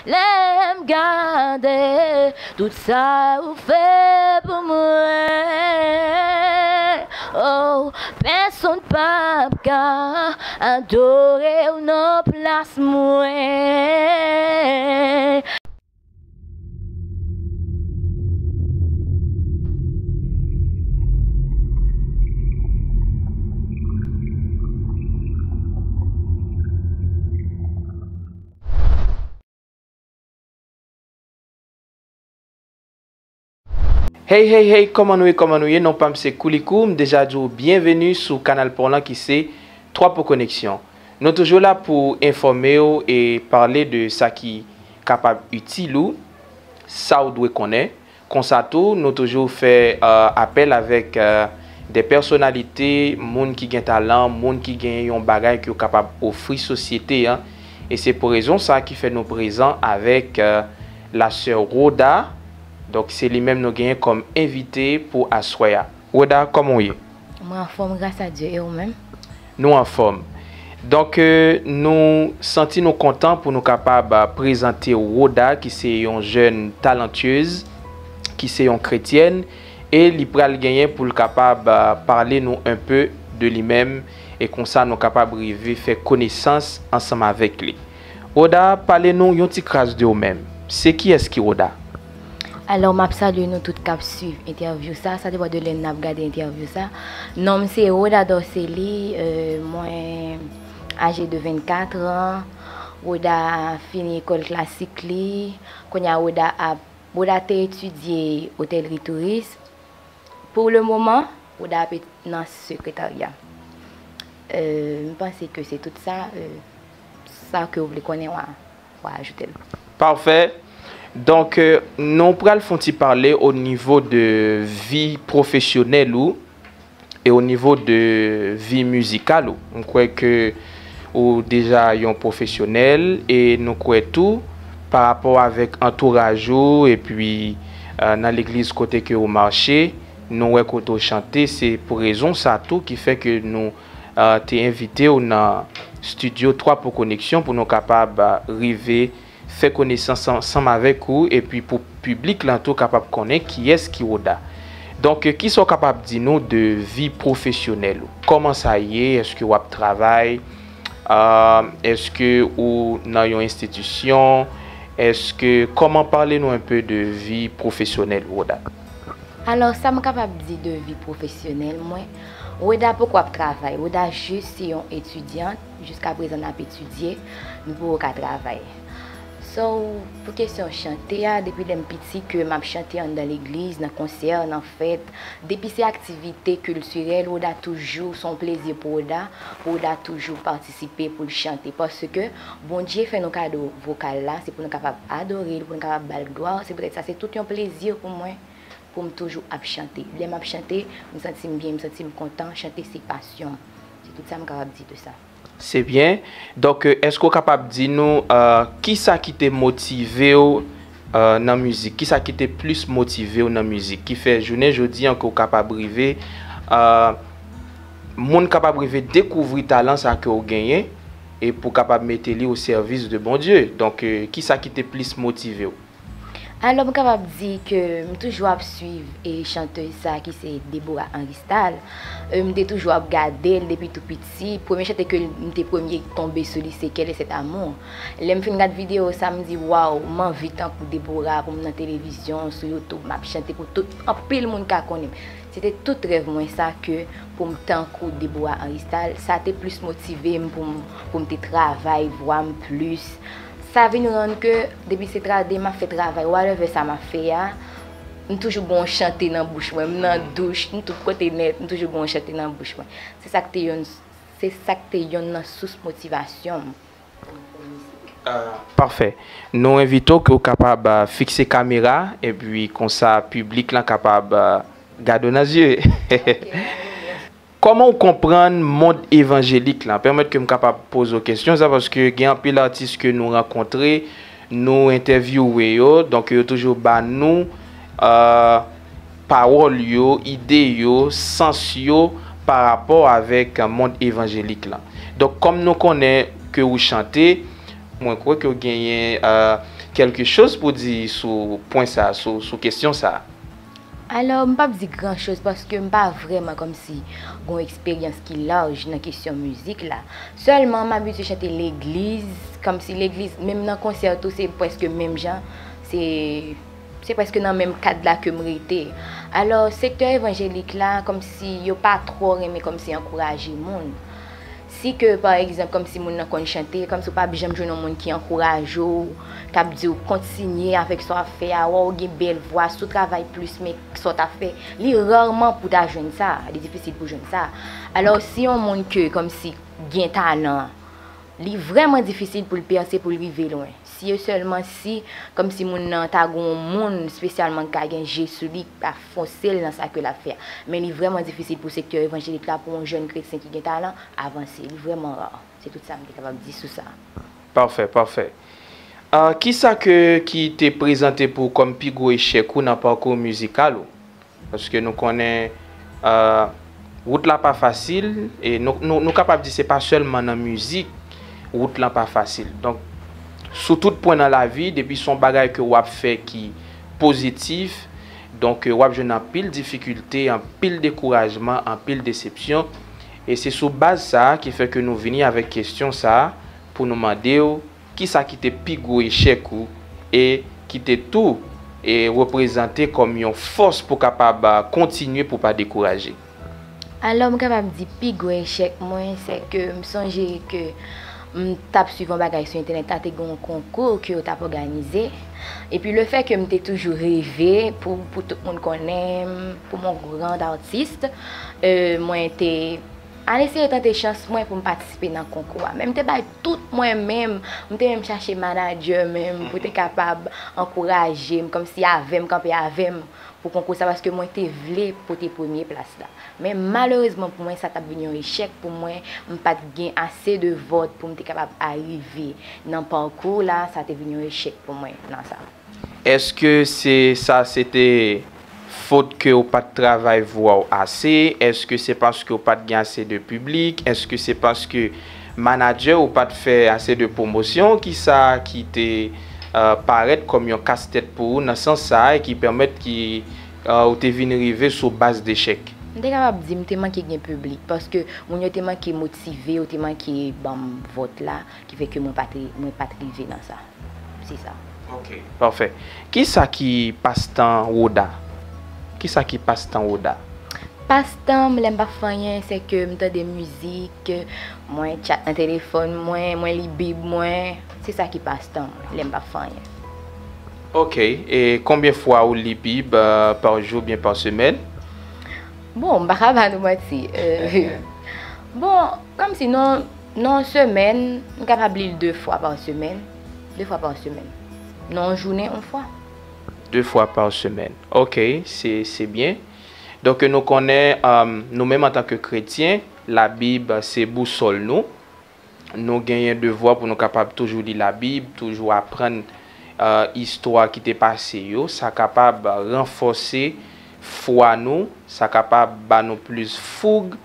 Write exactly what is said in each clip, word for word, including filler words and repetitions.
Lè m gade tout sa ou fè pou mwen, oh, pèsonn p ap ka adore w nan plas mwen. Hey, hey, hey, kòman nou ye, kòman nou ye? Non pa m se Koulikou, m deja di w byenveni sou kanal pa w lan ki se Twa Po Koneksyon. Nou toujou la pou enfòme w e pale de sa ki kapab itil ou, sa w dwe konnen. Konsa tou, nou toujou fè, euh, apèl avèk, euh, de pèsonalite, moun ki gen talan, moun ki gen yon bagay ke yo kapab ofri sosyete an. E se pou rezon sa ki fè nou prezan avèk, euh, la sè Rhoda. Donk, se li menm nou genyen kòm envite pou aswè a. Rhoda, kòman w ye? Mwen anfòm, gras a Dye, e ou menm? Nou anfòm. Donk, euh, nou santi nou kontan pou nou kapab, euh, prezante Rhoda, ki se yon jèn talantyez, ki se yon kretyèn, e li pral genyen pou l kapab, euh, pale nou enpe de li menm, e konsa nou kapab rive fè konesans ansanm avèk li. Rhoda, pale nou yon ti kras de ou menm. Se kiyès ki Rhoda? Alò, m ap salye nou tout k ap swiv entèvyou sa. Sa depann de lè n ap gade entèvyou sa. Non m se Rhoda Dorcely, euh, mwen aje de vennkat an. Rhoda fini ekòl klasik li. Kounye a Rhoda ap, Rhoda te etidye otèlri touris. Pou le moman, Rhoda ap nan sekretarya. Euh, m panse ke se tout sa, euh, sa ke w vle konnen, w a, w a ajoute l. Pafè. Donk, euh, nou pral fè yon ti pale o nivo de vi pwofesyonèl ou e o nivo de vi mizikal ou. M kwè ke ou deja yon pwofesyonèl e nou kwè tou, pa rapò avèk antouraj ou epi, euh, nan legliz kote ke ou mache, nou wè kote w chante, se pou rezon sa tou ki fè ke nou, euh, te envite w nan estidyo Twa Po Koneksyon pou nou kapab, euh, rive fè konesans ansanm avèk ou, epi pou piblik lan tou kapab konnen kiyès ki Rhoda. Donk, kisa w kapab di nou de vi pwofesyonèl ou? Kòman sa ye? Èske w ap travay? Euh, èske ou nan yon enstitisyon? Èske, kòman, pale nou enpe de vi pwofesyonèl ou, Rhoda? Alò, sa m kapab di de vi pwofesyonèl mwen, Rhoda poko ap travay. Rhoda jis se yon etidyant, jiska prezan n ap etidye, nou poko ka travay. So, pou kesyon chante a, depi lè m piti ke m ap chante anndan legliz, nan konsè, nan fèt, depi se aktivite kiltirèl, Rhoda toujou, se yon plezi pou Rhoda, pou Rhoda toujou patisipe pou l chante, paske Bondye fè nou kado vokal la, se pou nou kapab adore l, pou nou kapab ba l glwa, se poutèt sa, se tout yon plezi pou mwen. Pou m toujou ap chante. Lè m ap chante, m santi m byen, m santi m kontan. Chante se pasyon m. Se tout sa m kapab di de sa. Se byen. Donk, euh, èske w kapab di nou, euh, kisa ki te motive w, euh, nan mizik? Kisa ki te plis motive w nan mizik? Ki fè jounen jodi an ke w kapab rive, euh, moun kapab rive dekouvri talan sa ke w genyen e pou kapab mete li o sèvis de Bondye. Donk, euh, kisa ki te plis motive w? Alò, m kapab di ke m toujou ap swiv, e, chantèz sa ki se Deborah Henristal. E, m te toujou ap gade l depi tou piti. Premye chante ke m te premye tonbe sou li se Quel est cet amour. Lè m fin gad videyo sa, m di, waw, m anvi tankou Deborah, pou m nan televizyon, sou YouTube, m ap chante pou tout, anpil moun ka konnen m. Se te tout rèv mwen sa ke pou m tankou Deborah Henristal. Sa te plis motive m pou m, pou m te travay vwa m plis. Sa vin rann ke depi se tra-, de m ap fè travay, whatever sa m ap fè a, m toujou gen yon chante nan bouch mwen. M nan douch, m tout kote nèt, m toujou gen yon chante nan bouch mwen. Se sa k te yonn, se sa k te yonn nan sous motivasyon m. Ah, pafè. Nou envite w ke w kapab, ah, fikse kamera, epi konsa piblik lan kapab, ah, gade w nan zye. Kòman w konprann mond evanjelik lan? Pèmèt ke m kapab poze w kesyon sa, paske gen anpil atis ke nou rankontre, nou entèvyouwe yo, donk yo toujou ba nou, euh, pawòl yo, ide yo, sans yo pa rapò avèk mond evanjelik lan. Donk, kòm nou konnen ke ou chante, mwen kwè ke w genyen, euh, kèlke choz pou di sou pwen sa, sou, sou kesyon sa? Alò, m p ap di gran choz paske m pa vrèman kòmsi gen yon eksperyans ki laj nan kesyon mizik la. Sèlman, m abitye chante legliz, kòmsi legliz, menm nan konsè tou, se prèske menm jan, se, se prèske nan menm kad la ke m rete. Alò, sektè evanjelik la, kòmsi yo pa twò renmen kòmsi ankouraje moun. Si ke, pa egzanp, kòmsi moun nan konn chante, kòmsi w p ap janm jwenn yon moun ki ankouraje w, k ap di w kontinye avèk sa w ap fè a, waw, ou gen bèl vwa, si w travay plis, men sa w t ap fè, li rarman pou w ta jwenn sa, li difisil pou w jwenn sa. Alò, si yon moun ke kòmsi gen talan, li vrèman difisil pou l pèse, pou l rive lwen. Si e sèlman si, kòmsi moun nan ta gen yon moun espesyalman ki ka gen je sou li, ki ka fòse l nan sa ke l ap fè a. Men li vrèman difisil pou sektè evanjelik la, pou yon jèn kretyen ki gen talan, avanse. Li vrèman ra. Se tout sa m te kapab di sou sa. Pafè, pafè. Ah, kisa ke, ki te prezante pou w kòm pi gwo echèk ou nan pakou mizikal ou? Paske nou konnen, ah, wout la pa fasil, e nou, nou, nou kapab di se pa sèlman nan mizik, wout lan pa fasil. Donk, sou tout pwen nan lavi, depi se yon bagay ke w ap fè ki pozitif, donk, w ap jwenn anpil difikilte, anpil dekourajman, anpil desepsyon. E se sou baz sa a ki fè ke nou vini avèk kesyon sa a pou nou mande w, kisa ki te pi gwo echèk ou e ki te tou e reprezante kòm yon fòs pou kapab, a, kontinye pou pa dekouraje? Alò, m kapab di pi gwo echèk mwen, se ke m sonje ke m t ap swiv yon bagay sou entènèt la, te gen yon konkou ke yo t ap òganize. Epi lefètke m te toujou reve pou, pou tout moun konnen m, pou m yon grand artiste, e, mwen te al eseye tante chans mwen pou m patisipe nan konkou a. Men m te bay tout mwen menm, m te menm chache manadjè menm pou te kapab ankouraje m, kòmsi avè m, kanpe avè m pou konkou sa, paske mwen te vle pote premye plas la. Men malerezman pou mwen, sa t ap vin yon echèk pou mwen, m pa t gen ase de vòt pou m te kapab arive nan pakou la, sa te vin yon echèk pou mwen nan sa. Èske se, sa se te fot ke w pa t travay vwa w ase? Èske se paske w pa t gen ase de piblik? Èske se paske manadjè w pa t fè ase de pwomosyon? Kisa ki te, eh, parèt kòm yon kastèt pou ou nan sans sa a e ki pèmèt ki, eh, ou te vin rive sou baz dechèk? M te kapab di m te manke gen piblik, paske moun yo te manke motive, yo te manke ban m vòt la, ki fè ke mwen pa t, mwen pa t rive nan sa. Se sa. Ok. Pafè. Kisa ki pastan Woda? Kisa ki pastan Woda? Pastan m, lè m pa fè anyen, se ke m tande mizik, mwen tchat nan telefòn mwen, mwen li Bib mwen. Se sa ki pastan m, lè m pa fè anyen. Ok. E konbyen fwa ou li Bib, euh, pa jou oubyen pa semèn? Bon, m pa ka ba nou manti. Euh, bon, kòmsi nan, nan yon semèn, m kapab li l de fwa pa semèn. De fwa pa semèn. Nan yon jounen, yon fwa. De fwa pa semèn. Ok, se, se byen. Donk, nou konnen, um, nou menm antanke kretyen, Labib se bousòl nou. Nou genyen devwa pou nou kapab toujou li Labib, toujou aprann, uh, istwa ki te pase yo. Sa kapab ranfòse fwa nou, sa kapab ba nou plis foug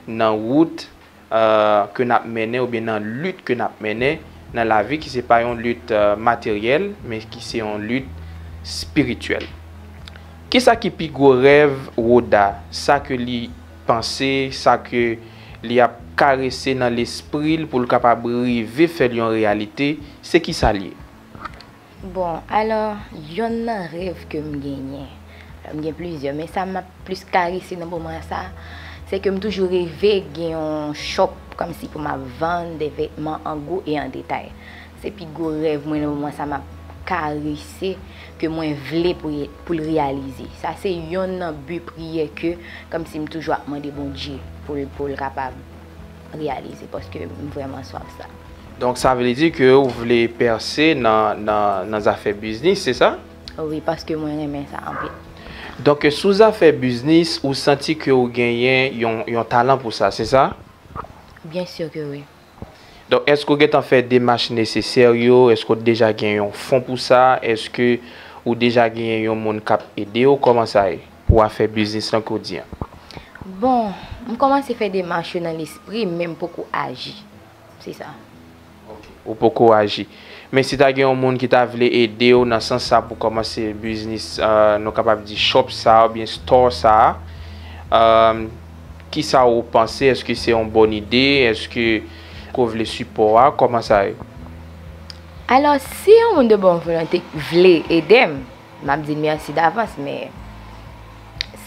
nan wout, euh, ke n ap mennen oubyen nan lit ke n ap mennen nan lavi ki se pa yon lit, euh, materyèl, men ki se yon lit espirityèl. Kisa ki pi gwo rèv Woda, sa ke li panse, sa ke li ap karese nan lespri l pou l kapab rive fè l yon reyalite, se kisa l ye? Bon, alò, yonn nan rèv ke m genyen, alò, m gen plizyè, men sa m ap plis karese nan moman sa, se ke m toujou reve gen yon chòp kòmsi pou m ap vann de vètman an gwo e an detay. Se pi gwo rèv mwen nan moman sa m ap karese, ke mwen vle pou, pou l reyalize. Sa se yonn nan bi priyè ke kòmsi m toujou ap mande Bondye pou l, pou l kapab reyalize, paske m vrèman swaf sa. Donk, sa vle di ke ou vle pèse nan, nan, nan zafè biznis, se sa? Wi, paske mwen renmen sa anpil. Donk, sou zafè biznis, ou santi ke ou genyen yon, yon talan pou sa, se sa? Byen si ke wi. Donk, èske ou gentan fè demach nesesè yo? Èske ou deja gen yon fon pou sa? Èske ou deja genyen yon moun k ap ede w? Kòman sa ye pou afè biznis lan ke w di an? Bon, m kòmanse fè demach yo nan lespri m, men m poko aji. Se sa. Ok. Ou poko aji. Men si ta gen yon moun ki ta vle ede w nan sans sa pou kòmanse biznis, euh, nou kapab di shop sa oubyen store sa, euh, kisa ou panse? Èske se yon bòn ide? Èske ou vle sipò a? Kòman sa ye? Alò, si yon moun de bòn volonte vle ede m, m ap di l mèsi davans, men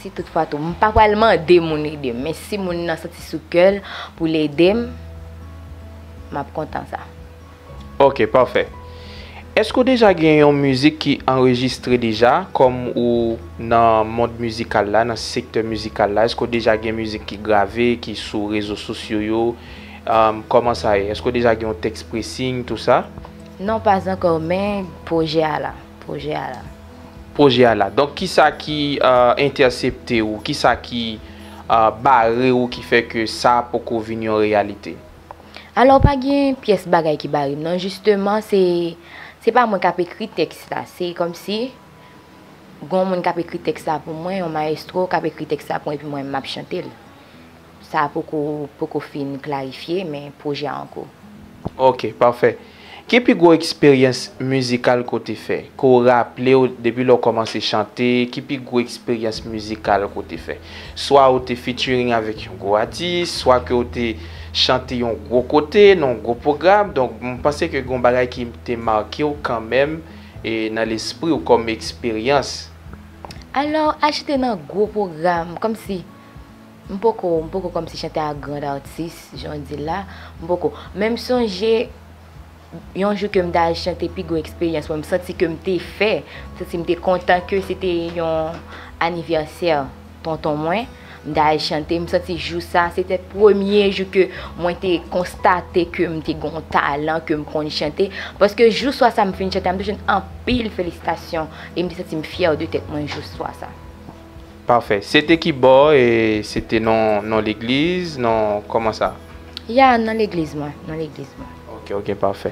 si toutfwa tou, m pa pral mande moun ede m, men si moun nan santi sou kè l pou l ede m, m ap kontan sa. Ok, pafè. Èske w deja gen yon mizik ki anrejistre deja, kòm ou nan mond mizikal la, nan sektè mizikal la? Èske w deja gen mizik ki grave, ki sou rezo sosyo yo? Um, kòman sa ye? Èske w deja gen yon tèks pressing, tou sa? Non, pa ankò, men pwojè a la. Pwojè a la. Pwojè a la. Donk, kisa ki uh, entèsepte ou? Kisa ki uh, bare ou ki fè ke sa poko vin yon reyalite? Alò, pa gen pyès bagay ki bare m, non. Jisteman, se, se pa mwen k ap ekri tèks la. Se kòmsi gon moun k ap ekri tèks la pou mwen, yon mayestwo k ap ekri tèks la pou mwen, epi mwen, m ap chante l. Sa poko, poko fin klarifye, men pwojè a an kou. Ok, pafè. Ki pi gwo eksperyans mizikal ke w te fè? Ke w raple w depi lè w kòmanse chante, ki pi gwo eksperyans mizikal ke w te fè? Swa w te featuring avèk yon gwo atis, swa ke w te chante yon gwo kote, nan yon gwo pwogram. Donk, m panse ke gen yon bagay ki te make w kanmenm e nan lespri w kòm eksperyans. Alò, al chante nan gwo pwogram, kòmsi, m poko, m poko kòmsi chante a grand atis, jan w di l la, m poko. Men m sonje, yon jou ke m t al chante pi gwo eksperyans mwen, m santi ke m te fè, m santi m te kontan ke se te yon anivèsè tonton mwen, m t al chante, m santi jou sa, se te premye jou ke mwen te konstate ke m te gen yon talan, ke m konn chante, paske jou swa sa m fin chante, m te jwenn anpil felisitasyon, e m te santi m fyè de tèt mwen jou swa sa. Pafè. Se te ki bò e se te nan, nan legliz, nan, kòman sa? Ya, nan legliz mwen, nan legliz mwen. Ok, ok, pafè.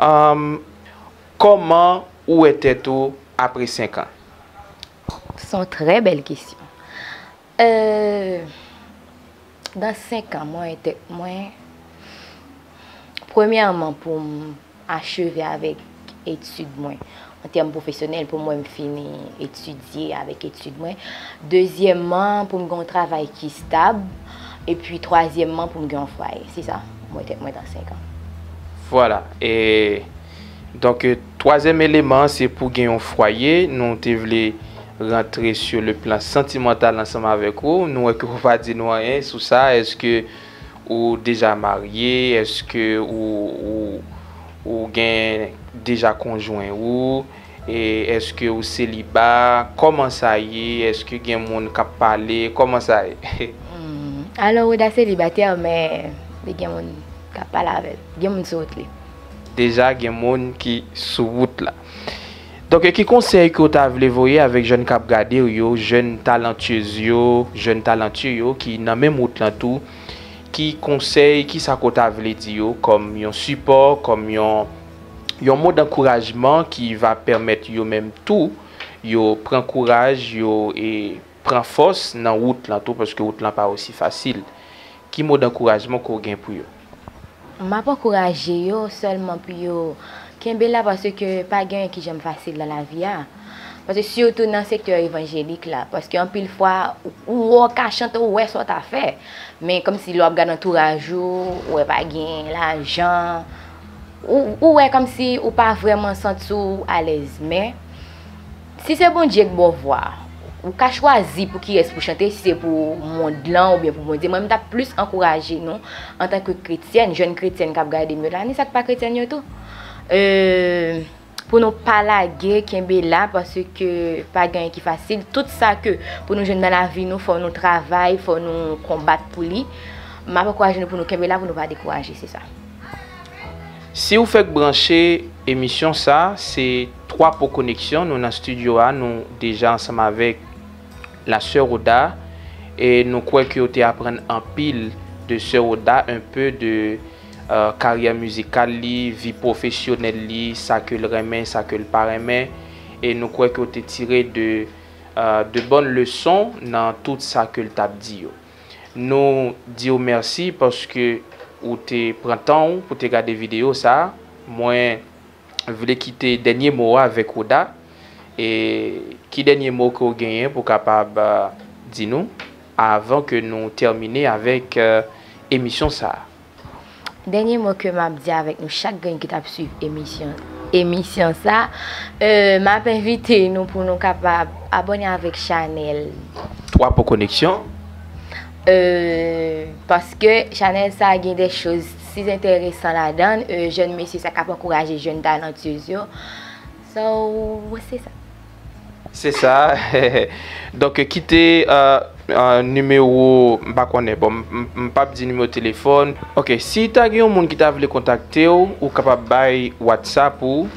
Um, kòman ou wè tèt ou apre senk an? Se yon trè bèl kesyon. Euh, dan senk an, mwen wè tèt mwen, premyèman, pou m acheve avèk etid mwen. An tèm pwofesyonèl, pou mwen, m fini etidye avèk etid mwen. Dezyèmman, pou m gen yon travay ki stab. Epi twazyèmman, pou m gen yon fwaye. Se sa, m wè tèt mwen dan senk an. Vwala. E, donk, twazyèm eleman, se pou gen yon fwaye. Nou te vle rantre sur le plan santimantal ansanm avèk ou. Nou wè ke ou pa di nou anyen sou sa. Èske ou deja marye? Èske ou, ou, ou gen deja konjwen ou? E èske ou seliba? Kòman sa ye? Èske gen moun k ap pale? Kòman sa ye? Hmm. Alò, Roda selibatè, men li gen moun k ap pale avè l. Gen moun sou wout li. Deja gen moun ki sou wout la. Donk, e ki konsèy ke w ta vle voye avèk jèn k ap gade w yo, jèn talantyez yo, jèn talantye yo ki nan menm wout lan tou? Ki konsèy, ki sa ke w ta vle di yo kòm yon sipò, kòm yon, yon mo dankourajman ki va pèmèt yo menm tou, yo pran kouraj, yo e pran fòs nan wout lan tou, paske wout lan pa osi fasil. Ki mo dankourajman ke w gen pou yo? M ap ankouraje yo sèlman pou yo kenbe la, paske pa gen anyen ki janm fasil nan lavi a. Paske sitou nan sektè evanjelik la, paske anpil fwa, ou, ou wè w ka chante, ou wè sa w ta fè. Men kòmsi lè w ap gade antouraj ou, ou wè pa gen lajan, ou, ou wè kòmsi ou pa vrèman santi w alèz. Men, si se Bondye k ba w vwa, ou ka chwazi pou kiyès pou chante, si se pou mond lan oubyen pou Bondye. Mwen, m t ap plis ankouraje nou antanke kretyèn, jèn kretyèn k ap gade m yo la, ni sa k pa kretyèn yo tou. Euh, pou nou pa lage, kenbe la, paske pa gen anyen ki fasil. Tout sa ke pou nou jwenn nan lavi nou, fò nou travay, fò nou konbat pou li. M ap ankouraje nou pou nou kenbe la, pou nou pa dekouraje, se sa. Si w fèk branche emisyon sa, se Twa Po Koneksyon, nou nan estidyo a, nou deja ansanm avèk la sè Roda, e nou kwè ke w te aprann anpil de sè Roda, un peu de, euh, karyè mizikal li, vi pwofesyonèl li, sa ke l renmen, sa ke l pa renmen, e nou kwè ke w te tire de, euh, de bòn leson nan tout sa ke l t ap di yo. Nou di w mèsi paske ou te pran tan w pou te gade videyo sa. Mwen, vle kite dènye mo a avèk Roda. E ki dènye mo ke w genyen pou w kapab, eh, di nou avan ke nou tèmine avèk, eh, emisyon sa a? Dènye mo ke m ap di avèk nou chak grenn ki t ap swiv emisyon, emisyon sa, eh, m ap envite nou pou nou kapab abòne avèk chanèl Twa Po Koneksyon. Eh, paske chanèl sa gen de choz si enteresan ladan l, eh, jèn mesye sa k ap ankouraje jèn talantyez yo. So, se sa. Se sa. Donk, kite, eh, eh, nimewo, m pa konnen, bon, m, m, m p ap di nimewo telefòn. Ok, si ta gen yon moun ki ta vle kontakte w, ou kapab bay WhatsApp ou,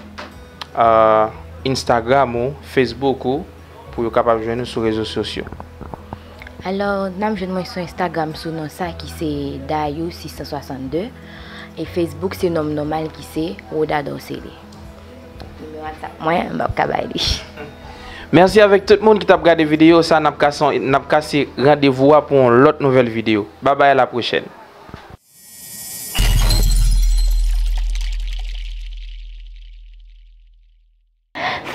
eh, Instagram ou, Facebook ou, pou yo kapab jwenn ou sou rezo sosyo. Alò, n ap jwenn mwen sou Instagram sou non sa ki se Dayou sis san swasann de, e Facebook se non m nòmal ki se Roda Dorcele. Nimewo WhatsApp mwen, m p ap ka bay li. Mèsi avèk tout moun ki t ap gade videyo sa, n ap kase, n ap kase randevou a pou yon lòt nouvèl videyo. Babay, a la pwochèn.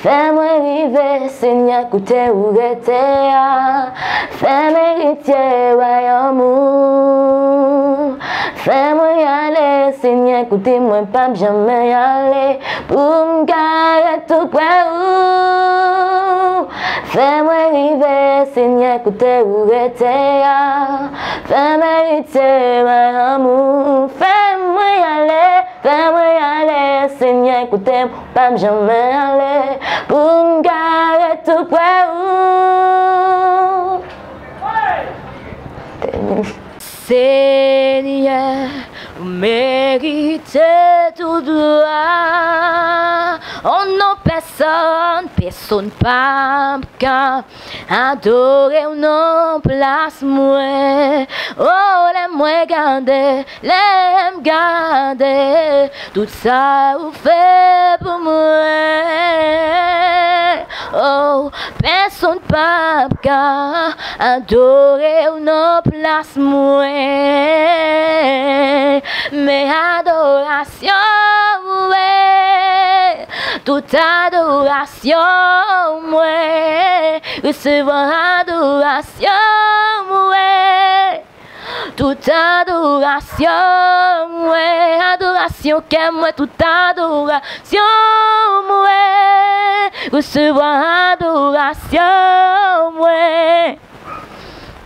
Fè mwen rive, Senyè, kote ou rete a. Fè m eritye wayòm ou. Fè mwen ale, Senyè, kote mwen p ap janmen ale. Pou m ka ret tou prè ou. Fè mwen rive, Senyè, kote ou rete a. Fè m eritye wayòm ou. Fè mwen ale, fè mwen ale, Senyè, kote m p ap janmen ale. Pou m ka ret tou prè ou. Senyè, ou merite tout glwa. O non, pèsonn, pèsonn p ap ka adore w nan plas mwen. O, lè mwen gade, lè m gade tout sa ou fè pou mwen. O, pèsonn p ap ka adore w nan plas mwen. Men adorasyon mwen, tout adorasyon mwen, resevwa adorasyon mwen. Tout adorasyon mwen, adorasyon kè mwen, tout adorasyon mwen, resevwa adorasyon mwen.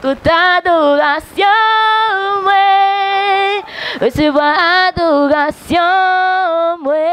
Tout adorasyon mwen, resevwa adorasyon mwen.